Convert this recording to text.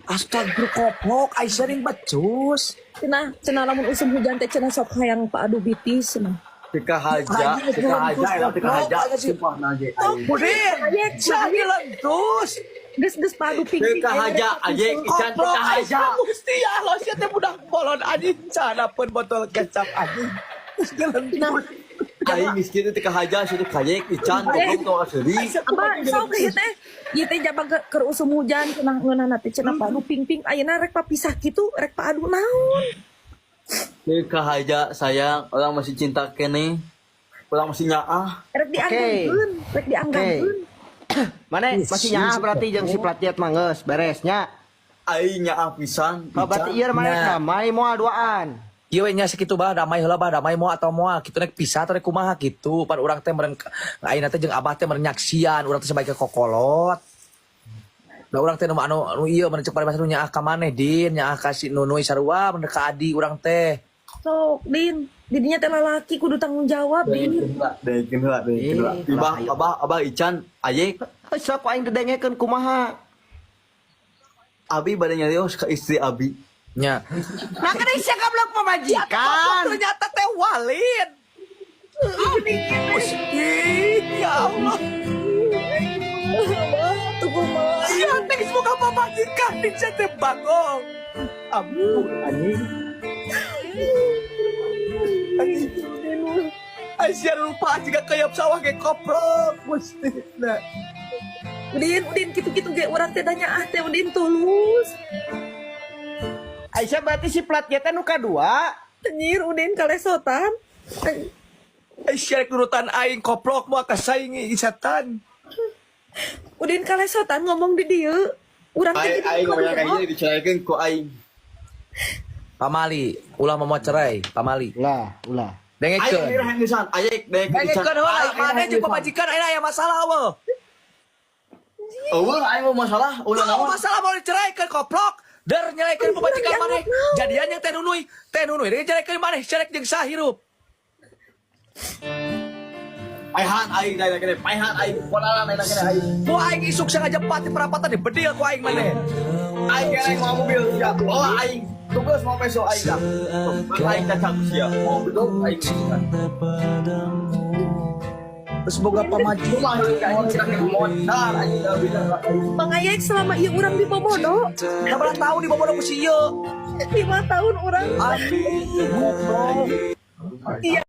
Astagfirullah, koplok, Aisyah ning becus. Cenah, cenah lamun usum hujan teh cenah sok hayang paadu bitis cenah. Teu kahaja, teu kahaja, eta teu kahaja. Sumpah na ge aing. Udin, jadi lentus. Geus, geus paadu Teu ping. kahaja, ayek ican teu Koplok, kahaja. Aisyah Gusti ya Allah, sia teh budak bolon anjing, canapeun botol kecap anjing. Geus gelentus. Aing geus kitu teu kahaja, sia teh kayek ican goblok tong seuri. Abah, sok ieu teh. Ieu teh jaba keur usum hujan cenah ngeunahna teh cenah paadu ping-ping, ayeuna rek papisah kitu rek paadu naon? Teu kahaja, sayang, urang masih cinta keneh. Urang masih nyaah. Rek dianggamkeun, rek dianggamkeun. Mana masih nyaah berarti jeung si plat jet mah geus beresnya. Aing nyaah pisan. Oh, berarti ieu mana Nah. damai moal duaan. Ieu we nya sakitu bah, damai heula bah, damai moal atau moal kitu, rek pisah atau rek kumaha kitu. Pan urang teh meureun ayeuna teh jeung abah teh meureun nyaksian urang teh sebagai kokolot. Da urang teh nu anu anu ieu meureun cek paribasa nu nyaah ka maneh, Din, nyaah ka si Nunuy sarua meureun ka Adi urang teh. Sok, Din, didinya teh lalaki kudu tanggung jawab, Din. Dengekeun heula, dengekeun heula. Eh, Abah, ayo. abah, abah Ican, ayek. Sok aing didengekeun kumaha. Abi bade nyarios ka istri Abi. Nya. Nah, kan sia goblok pamajikan. Ternyata teh Walid. Gusti, ya Allah. Tuh kumaha? Sia teh geus boga pamajikan, din, sia teh bagong. Ampun anjing. Anjing. Aisyah lupa jika kayap sawah ge koprok. Gusti. Nah. Udin, Udin, kitu-kitu ge urang teh nyaah teh, Udin, tulus. Aisyah berarti si plat jet teh nu kadua. Anjir, Udin kalesotan. Aisyah rek nurutan aing koplok, moal kasaing setan. Udin kalesotan ngomong di dieu. Urang teh Aing gitu aing ngomong kayak ngomong. gini diceraikan ku aing. Pamali, ulah mau cerai, pamali. Ulah, ulah. Aing Dengekeun. mirah nisan, ayek dengekeun. Dengekeun heula, maneh jeung pamajikan ayeuna aya masalah eueuh. Eueuh, aing mau masalah, ulah Naon naon. masalah mau diceraikan koplok? Der nyeraikeun pamajikan maneh. Jadian yang teh Nunuy, teh Nunuy deui nyeraikeun maneh, cerek jeung sahirup. Paehan aing da kene, paehan aing, ponalan aing kene aing. Ku aing isuk sengaja pati perapatan dibedil ku aing maneh. Aing kene mau mobil sia. Bawa aing. Tugas mau peso aing dah. Aing cacak sia. Mau bedog aing. Terus boga pamajikan. Rumah aing cakep modal aing dah bisa. Bang Ayek selama ieu urang di Bobodo, Sabaraha tahun di Bobodo ku si ieu? 5 tahun urang. Aduh, goblok. Iya.